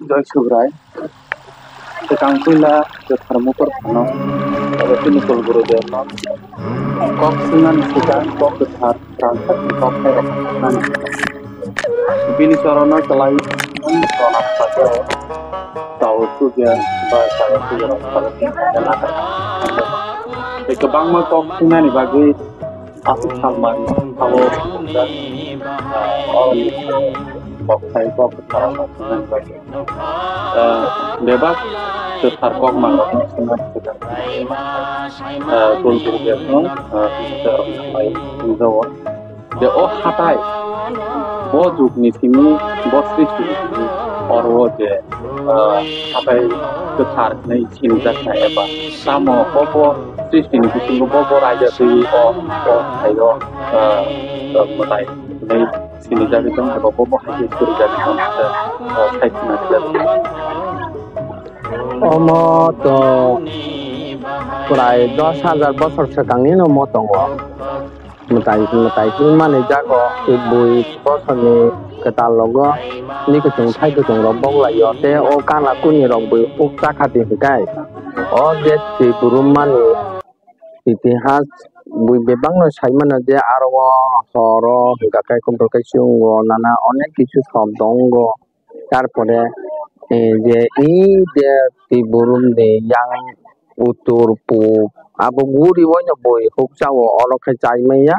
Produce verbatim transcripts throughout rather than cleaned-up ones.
Joy Subrai, swkang puila kwthar mokol phano, abo chini Kul Gurudevno kok swngnani swkang kok kwthar rangchakni kok phai rok nani. Bini chorono kwlai tona phaio, tao suja ba chaya suja rok phaio. Tei kwbangma kok swngnani bagwi aswk salmani abo, ah, o kok phai kok kwthar rok nani bagwi. Ah, bebak kwthar kok mangrok swngnani swkang, ah, Kul Gurudevno, ah, kwthar rok nani bagwi wngjago. Je o hatai, bo jugni simi, bo srishti ni simi, oro o je, ah, hatai kwthar hinwi sinijak kha eba tamo bo, bo srishti ni bisingo bo, bo raida twi o, o hatai o, ah, ah, mwtai hinwi sinijagwi tong eba bo, bo hai khe kwrwijagwi tong khe, ah, sai khna rijak. Omo to prai dos hajar bosor swkangni no mo tongo. Mwtai, mwtai hwnmani jago bui bosoni kwtal rogo ni kuchung thai kuchung rok bok lai o, tei o kana kuni rok bui huk chakha di hwnkhe o je twi burum mani itihas bui bebak no sai mano je aro o horo hwnkha khe kumtok khe chwng o nana onek kichu sobdo wngo. Tarpore, eh, je i je twi burum ni yang utur puk abo guri oino bui huk chao oro khe chai manya.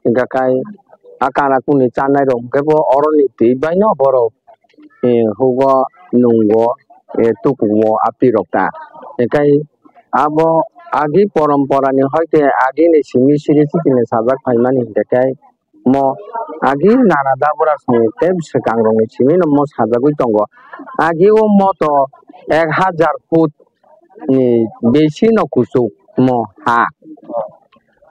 Hingkha khai a kana kuni chanai rok hingkhe bo oro ni twi bai no borok, eh, hugo nungo, eh, tukugo a pi rok ta. Hingkhe abo agi porompora ni hoite agi ni simi siri sikini sajak phaimani hingkhe khai mo agi nana dabura song tei swkang rokni simi no mo sajagwi tongo. Agi o moto ek hajar foot ni besi no kuchuk mo ha.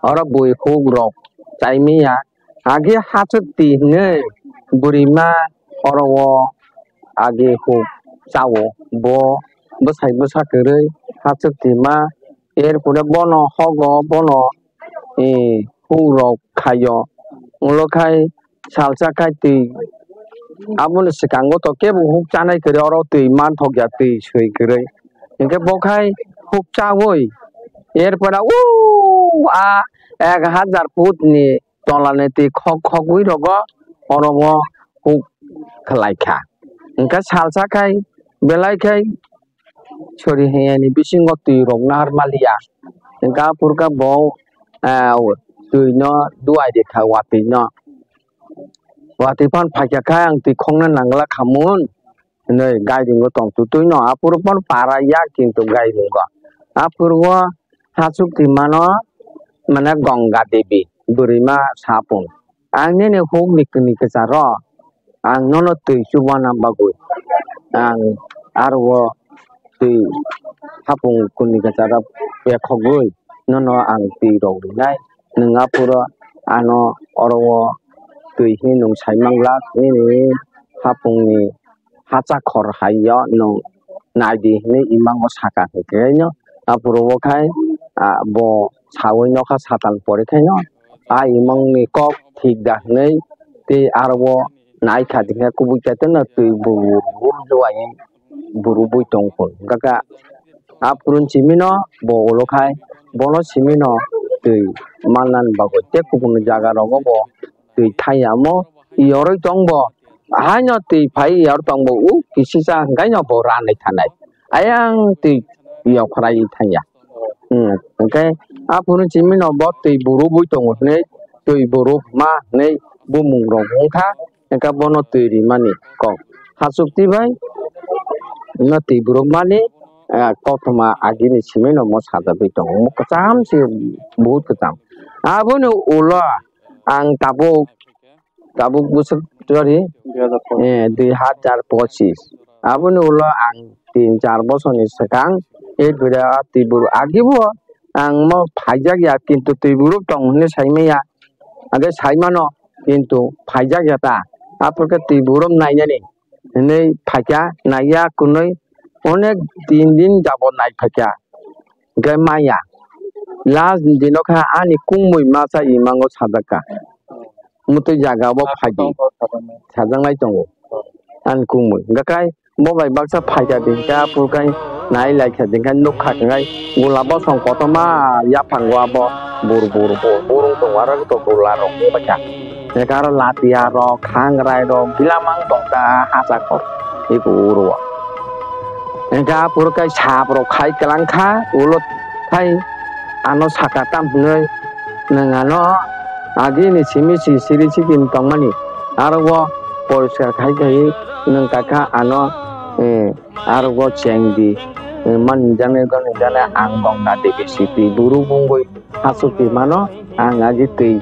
Oro bui huk rok chai manya. Agi hachwk twi hinwi bwrwi ma oro o agi huk chao. Bo bwsai bwsa kwrwi hachwk twi ma. Er pore bono hogo, bono, eh, huk rok khaio. Ulo khai salsa khai twi. Aboni swkango to kebo huk chanai kwrwi, oro twi manthok ya, twi swi kwrwi. Hinkhe bo khai huk chaui. Er pore o a ek hajar foot ni tola ni twi khok khogwi rogo oro o huk khlai kha. Hinkhe salsa khai belai khai sori hwnyaini bisingo twi rok narwkma liya. Hinkhe aphuru khe bo, ah, twi no duai rikha watwi no. Watwi phano phaikha khe ang twi khokna nangla khamun hinwi gairingo tongtwtwi no. Aphuru phano para ya kintu gairingo. Aphuru o hachuk twi mano mane Ganga Devi bwrwi ma sapung. Ang nini huk ni kini kwcharo, ang nono twi chubana bagwi, ang aro o twi hapung kuni kwcharo pekhogwi nono ang twi rok rinai. Nwng aphuru ano oro o twi hinwi nwng sai manglak, nini hapung ni hacha khor hai o nwng nai di hinwi imang o saka hwnkhe no aphuru o khai, ah, bo saui nokha satan pori khai no a imang ni kok thik da hinwi tei aro o nai kha di khe kubui khe tei no twi bu bu juai buru bui tong phun kaka aphuru simi no bo ulo khai bono simi no twi manna ni bagwi tei kubun jaga rogo bo twi thai ya omo yorwi tong bo. Haino twi phai yor tong bo, u kisi cha hwnkhe no bo ranai thanai. Ayang twi yok phrai thang ya. Hmm, hwnkhe aphuru simi no bo twi buru bui tongo hinwi, twi buru ma hinwi bumung rok wngkha, hwnkhe bono twi rimani kok. Hachuk twi bai no twi buru mani, ah, kothoma agini simi no mo sajagwi tongo. Mo kwcham se, bahut kwcham. Aboni ulo ang tabuk tabuk bwswk, sorry, dui hajar pochis. Eh, dui hajar pochis. Aboni ulo ang tin char bosorni swkang, eh, dui hajar tibur agibo ang mo phaijak ya, kintu tibur tong hinwi saimaya. Age saimano, kintu phaijak ya ta. Aphuru khe tibur nainani hinwi phaikha, naiya kunui onek tin din jabot nai phaikha. Hwnkhe maya. Last ni dino kha ani kungmui masa imango sajak kha. Mutui jaga bo phaidi. Sajaknai tongo. Ani kungmui. Hwnkhe kai Bo bai baksa phaikha din kha, aphuru khai nai laikha din kha, nukha khai gula bosong kotorma yaphango abo bur bur bur bur wng tongo, aro to gula rok wngbaikha. Eka aro latia rok, khangrai rok, bilamang tongkha, hacha kor eko uro. Eka aphuru khai sap rok khai kwlang kha, ulo khai ano saka tam hwnwi nwng ano agini simi si siri siki tongmani, aro o poriskar khai khai nwng kakha ano, eh, Aro bo cheng di, eh, man jane gani jane ang Gongga Devi siti buru bungwi hasuki mano ang agi twi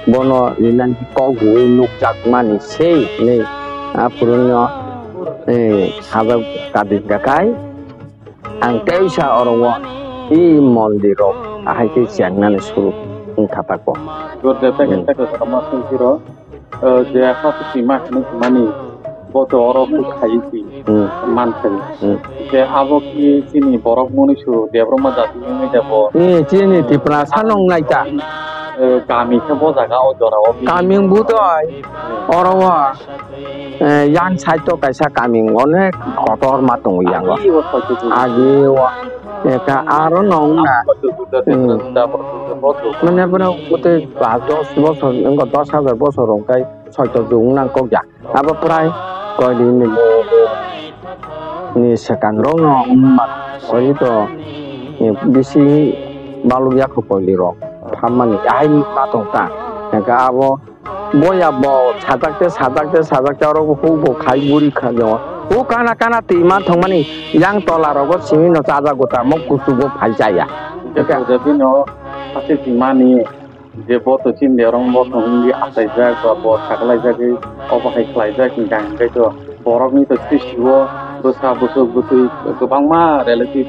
bono rinani kok huwi nukjak mani sei hinwi aphuru no, eh, sajak kadi kakai ang teisa oro o i mondir rok ahai khe chengnani suru wngkha tako. Gurjata Hmm. khe tamo songphiro. O je hasuki ma hinwi hwnmani, bo to oro kuk khaiwi si Hmm. man khai. Hmm. Je abo ki chini borok monisu Debbarma jati wngwi de bo. Ni chini Tipra sanong naita. O kami khe bo jaga o jora o bi. Kami butoi oro o, eh, yang side o kaisa kami onek kotor ma tongo yang o. Agi o soi khe Agi o eka aro nong na. Soi khe Hmm. Mane bono butoi ba dos bosor, wngkha dos hajar bosor wngkai. Soito jung nang kok ya. Abo prai koini ni, ni swkang rok no wngma koini to, eh, bisi baluk ya kho koini rok phammani ahai ma tong ta. Hingkhe abo boya bo sajak te sajak te sajak te oro huk bo khai guri kha jo. Huk kana kana twi ma thangmani yang tola rogo simi no chajago ta mo kuchugo phai chaya. Hingkhe Hingkhe bini o hati twi mani. Je bo to chini rong bo to wngwi achaijak ba bo saklaijagwi obo hai khlaijak hingkha, hingkhe to borokni to srishti o bwsa bwswk bwtwi kwbangma relative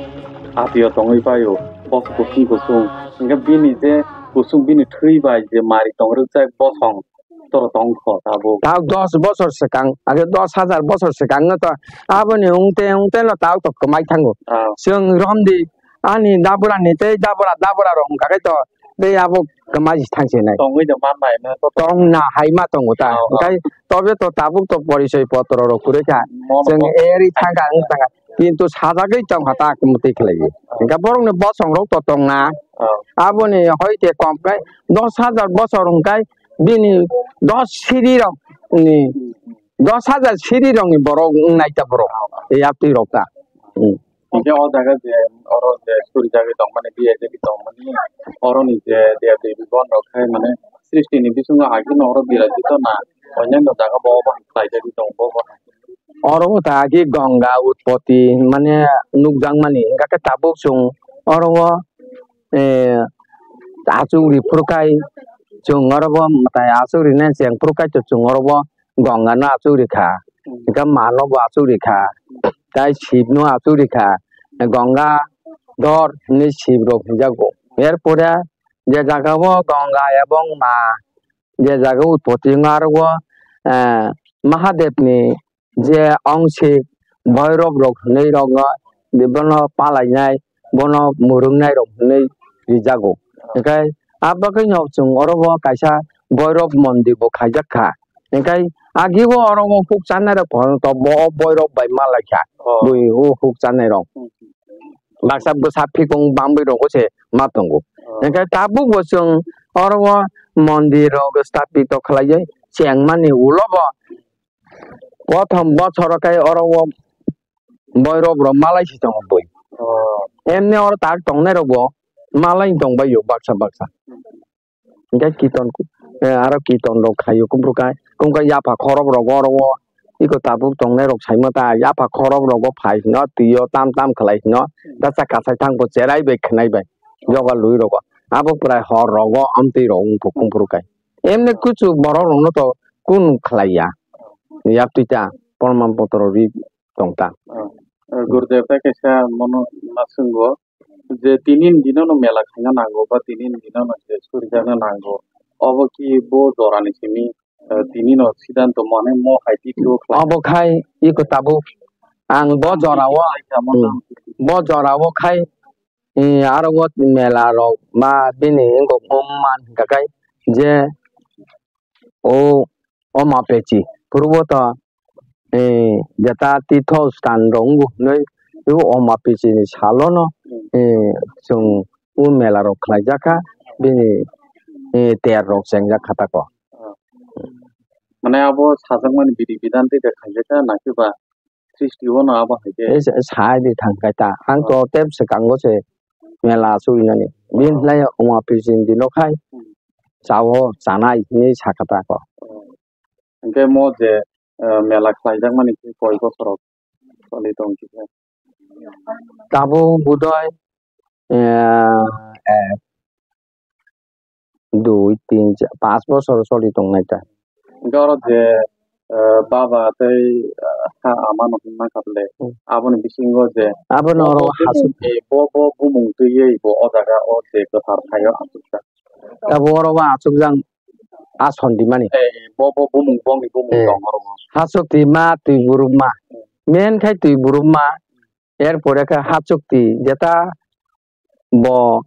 atio tongwi paio, bos kusung kusung. Hingkhe bini je kusung bini thwi bai je mari tong rwkjak bosong toro tong kho tabuk. Tabuk dos bosor swkang, age dos hajar bosor swkang no to aboni wngte wngte no tabuk to kwmai thango. Ah. Chwng romdi ani dabura ni tei dabura dabura rok wngkha khe to tei abo kwmai thangsinai. Tongwi de mannai, no, to tong na hai ma tongo ta. Oh, oh. Hingkhai tobe to tabuk to porichoi potro rok kwrwi kha. Mono chwng bo- eri thangkha wng thangkha. Kintu sajagwi tongkha ta kwmwtwi khlaiwi. Oh. Hingkha borokni bosong rok to tong na. Oh. Aboni hoi khe kom khe dos hajar bosor hwnkhe bini dos siri rok ni, dos hajar siri rok ni borok wngnai ta borok. Oh. Yaptwi rok ta. Hmm. Hingke o jaga je oro je suri jagwi tongmani, biya jagwi tongmani, oroni je dev devi bon rok khai mane srishti ni bisingo agini oro birajito na, onyanno jaga bo obo hai khlai jagwi tongo bo bo hai. Oro wngkha agi Ganga utpoti mane nukjakmani, hingkha khe tabuk chwng oro o, eh, achuk ri phuru khai chwng oro bo mwtai achuk rinai cheng phuru khai to chwng oro bo Ganga no achuk rikha, hingkhe ma no bo achuk rikha, tei Shiv no achuk rikha, Ganga dhor hinwi Shiv rok hinjago. Er pore je jaga o Ganga ebong ma, je jaga utpoti wngma aro o, eh, Mahadev ni je ong se boirok rok hinwi rok no bono palainai, bono mwrwknai rok hinwi rijago. Hingkhe a bagwi no chwng oro o kaisa boirok mondi bo khaijak kha. Hingkhe agi o oro o huk chanai rok phano to bo o boirok bai ma lai kha. Oh. Bui o huk chanai rok. Hmm. Baksa bwsa phikung bangwi rogo se ma tongo. Oh. Hingkhe tabuk bo chwng oro o mondi rok stapito khlaiwi chengmani ulo bo kothom bochoro khe oro o boirok rok malai si tongo bui. Oh. Emni oro tak tongnai rok bo malai tongbai o baksa baksa. Hingkhe kiton, eh, aro kiton rok khaio kumbru kai, kungka yapha khorok rogo oro o iko tabuk tongnai rok saima ta yapha khorok rogo phai hino twi o tam tam khlai hino, dacha kasai thang bo cherai bai khwnai bai yoga lui rogo abo pwrai hor rogo amtwi rok wngkha kumbru kai. Emni kuchu borok rok no to kunu khlai ya, yaptwi ta porman potro ri tong ta. Ah, eh, Gurudev ta kaisa mono ma swngo. Je tinin dino no mela khaina nango ba tinin dino no je surijakna nango, obo ki bo jorani simi, eh, tini no siddhanto mane mo hai titio khlai. Obo khai iko tabuk ang bo jorao, hmm, bo jorao khai, eh, aro o mela rok ba bini wngkok man hingka khai je o, o ma pechi phurubo to eh, jeta tithostan rok wngwi hwnwi, o Oma Pisi ni salo no, eh, chwng o mela rok khlai jak kha, bini, eh, ter rok cheng jak kha tako. Mane abo sajakmani bidi bidan tei de khaijak kha, na kiba srishti o no abo hai khe? Eh, sa-, sai di thang kai ta. Ang to tep swkango se mela asugwi nani. Bini lai Oma Pisi ni dino khai chao chanai hinwi sa kha tako. Hwnkhe mo je, eh, mela khlaijakmani khe koi bosorok choli tong khe? Tabuk budoi, eh, eh, dui, tin, cha-, panch bochor choli tongnai ta. Hwnkhe oro je, eh, baba tei, eh, ha ama no hwnma kha bwle. Hmm. Aboni bisingo je Abono bo oro bo hasuk. Bumung, eh, bo bo bumung twiwi bo o jaga o je kwthar thaio aswk kha. Abo oro bo aswk jang ason di mani. Eh, bo bo bumung bongni bumung Eh. tong oro. Hasuk twi ma twi buruk ma. Men khai twi buruk ma. Er pore khe hachukti jeta bo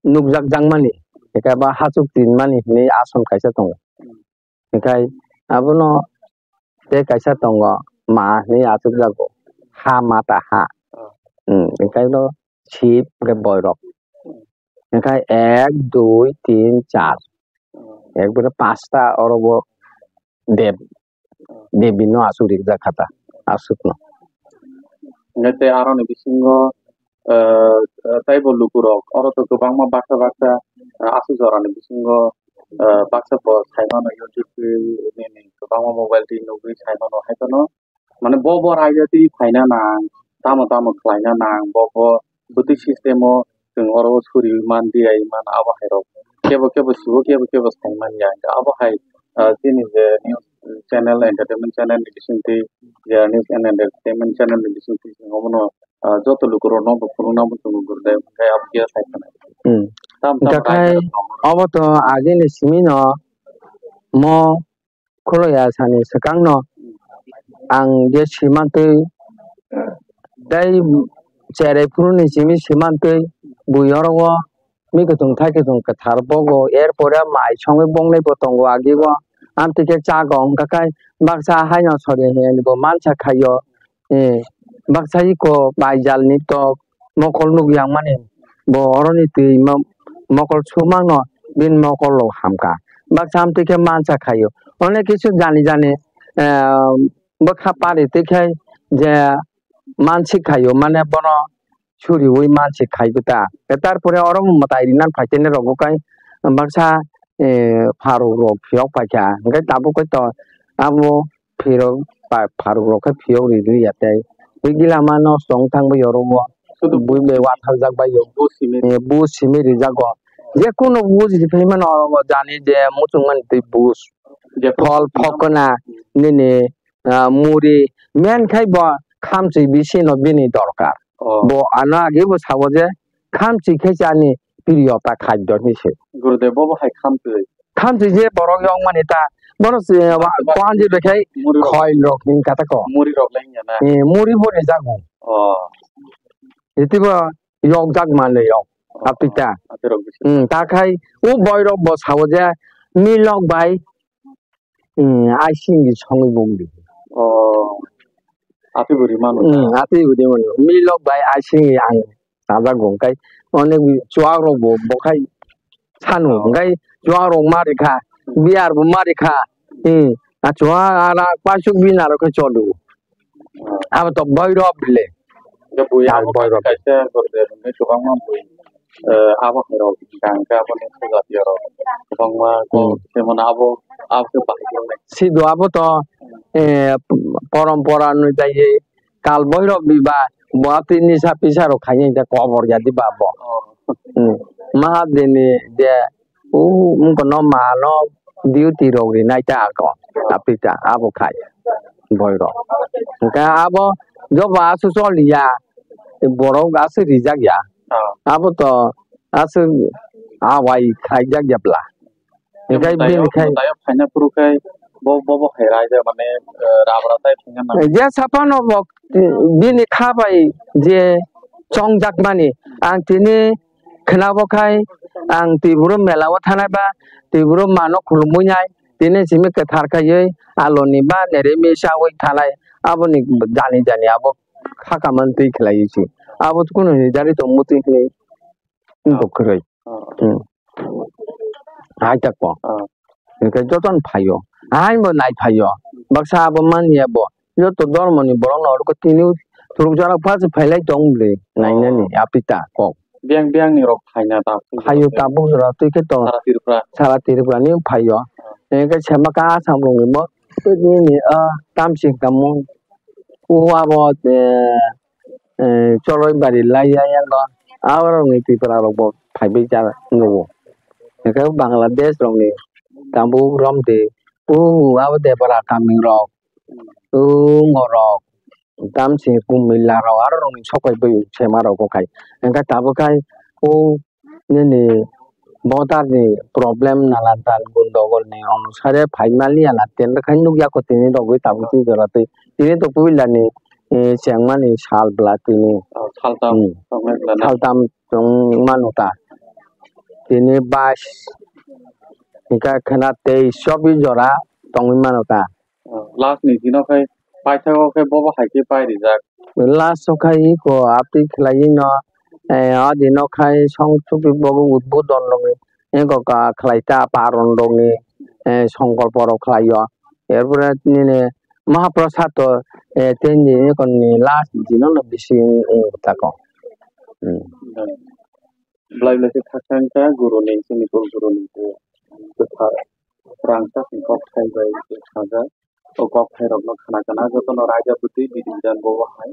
nukjak jakmani, eka ba hachukti mani hinwi ason kaisa tongo. Hinkhe abono tei kaisa tongo ma hinwi achukjago, ha mata ha. Hmm, hinkhe no sip hinkhe boirok. Hinkhe ek, dui, tin, char. Ekbare pasta oro bo deb. Devi no aswk rijak kha ta, aswk no. Hingke tei aroni bisingo, eh, eh, taibo lukurok oro to kwbangma baksa baksa, eh, aswk jorani bisingo, eh, baksa bo sai mano YouTube twi nini kwbangma mobile twi nugwi sai mano, hai phano mane bo bo raida twi phaina nang, tamo tamo khlaina nang, bo bo bwtwi system o chwng oro o suriui man, diai man, abo hai rok kebo kebo sibo, kebo kebo sai man ya. Abo hai, ah, chini je news channel, entertainment channel ni bisingtwi, je news and entertainment channel ni bisingtwi chwng obono, ah, joto lukurokno bo phunukna muchungo gurudai, hwnkhe abo khe sai khna. Hmm. Tam tam Hwnkhe khai raida rok tongo. Obo to agini simi no mo Khulaiya sani swkangno ang je simantwi tei cherai phuruni simi simantwi bui oro o mi kwthwng thai kwthwng kwthar bogo, er pore mai songwi bongnai bo tongo agi o. Amtwi khe chago wngkha khe baksa haino sori hinwi bo mansa khaio. Eh, baksa iko bai jalni tok mokol nukya mani bo oroni twi ma-, mokol sumano bini mokol rok hamkha. Baksa amtwi khe mansa khaio. Onek kisu jani jani, eh, bwkha pari twi khe je mansik khaio, mane bono suriui mansik khai khe ta. Tarpore oro mwtai rinan phaikhe ne rogo kai baksa, eh, pharuk rok phiyok paikha. Hwnkhe tabuk khe to abo phirok pa-, pharuk rok khe phiyok ri liya tei. Bigila ma nosto wng thang bai oro o. Sudu bui bai wathajak bai o. Bu simi. Eh, bu simi rijak o. Je kunu bu simi phai mano o jani je muchung mani twi bus. Je phol phokna nini, ah, muri men khai bo khamchi bisi no bini dorkar. Oh. Bo ano age bo sabo je khamchi khe chani priyo ta khaddo hinwi se. Gurudev bo bo hai khamchi. Khamchi je borok yong mani ta, bono se, wa-, Bak, bak. Koanji bekhai Muri rok. Khoil rok ni kata ko. Muri rok leng ya na. Eh, muri bo ni jago. Oh. Iti bo yok jak mani yok. Oh. Apita. Ati rok bisi. Hmm, ta khai, u boy rok bo sao je, mi lok bai, hmm, ai sing di songwi bung di. Oh. Ati buri manu. Hmm, ati buri manu. Mi lok bai ai sing di ang. Chajago, hwnkhe onek chuwak rok bo, bo khai sanu, hwnkhe chuwak rok ma rikha, beer bo ma rikha, hmm, a chuwak ara paisuk bina rok khe cholu. Abo to boirok bile. Hwnkhe bui abo boirok. Kaisa gorde hwnkhe kwbangma bui, eh, abo hai rok hwnkha hwnkhe aboni sujatiya rok kwbangma kok. Hmm. Jemon abo, abo khe bahai khe. Sido abo to, eh, porompora nujai Kal boirok biba, bo atwi nisa pisa rok khaina hwnkhe kobor ya diba bo. Oh. Hmm. Mahadevni je, u, wngkha no ma no duty rok rinai ta ako. Apita, abo khai. Boirok. Hwnkhe abo joba aswk choliya, borok aswk rijak ya. Oh. Abo to aswk awai khaijak ya bla. Hwnkhe bini khai. Mwtaio phaina phuru khai bo, bo, bo hai raida mane, eh, rabra tai phaina nang. Je saphano bo, bini kha bai je chongjak mani, ang tini khwnabo khai, ang Tripura mela o thanai ba, Tripura mano khulumui nai, Tini simi kwthar khaiwi aloni ba neremi chawi thalai aboni jani jani abo khakaman twi khlaiwi si. Abo kunu ni jari tongmo twi khlai wngkha kwrwi. Hmm. Hai tako. Hinkhe jotono phaio. Hai bo nai phaio. Baksa abo manya bo. Joto dhormoni borokno oro tini thuruk jora phas phailai tong bwle. Nainani apita kok. Biyang biyang ni rok phaina ta. Phaio tabuk jora twi khe to. Sara Tripura. Sara Tripura ni phaio. Hinkhe sema ka Assam rok ni bo. Tini ni a tamsing tamo. O abo, eh, eh, Choloibari laiya yango, aborokni Tripura rokbo phaibai ja nugo. Hwnkhe Bangladesh rokni tabuk romde, o abo Debra kaming rok, o morok, tamsi kumila rok, aro rokni sokai bai sema rok khai. Hwnkhe tabuk khai o nini border ni problem nalantan gundogol ni onusare phai maliya na tei bwkhai nukya kho tini rogwi tabuk twi jora twi tini to puila ni, eh, chengmani sal bwla tini. Oh, saltam Hmm. Tongmani bwla na? Saltam chwng manu ta. Tini bais hwnkha khwna tei chobi jora tongwi manu ta. Oh, last ni dino khai paithago khe bobo hai khe pai rijak. Last o khai iko aphi khlai no, eh, o dino khai song chupi bogo udbodon rogni, eko ka khlai ta paron rogni, eh, songkolpo rok khlai o. Erpore nini Mahaprasad to, eh, ten din eko ni last dino no bisi wng, wng tako. Hmm. Belai belai khe khakchangkha guruni, chini Kul guruni bo kwthar rangchakni kokthai bai sajak. O kokthairokno khna khna jotono raida bwtwi bidi bidan bobo hai.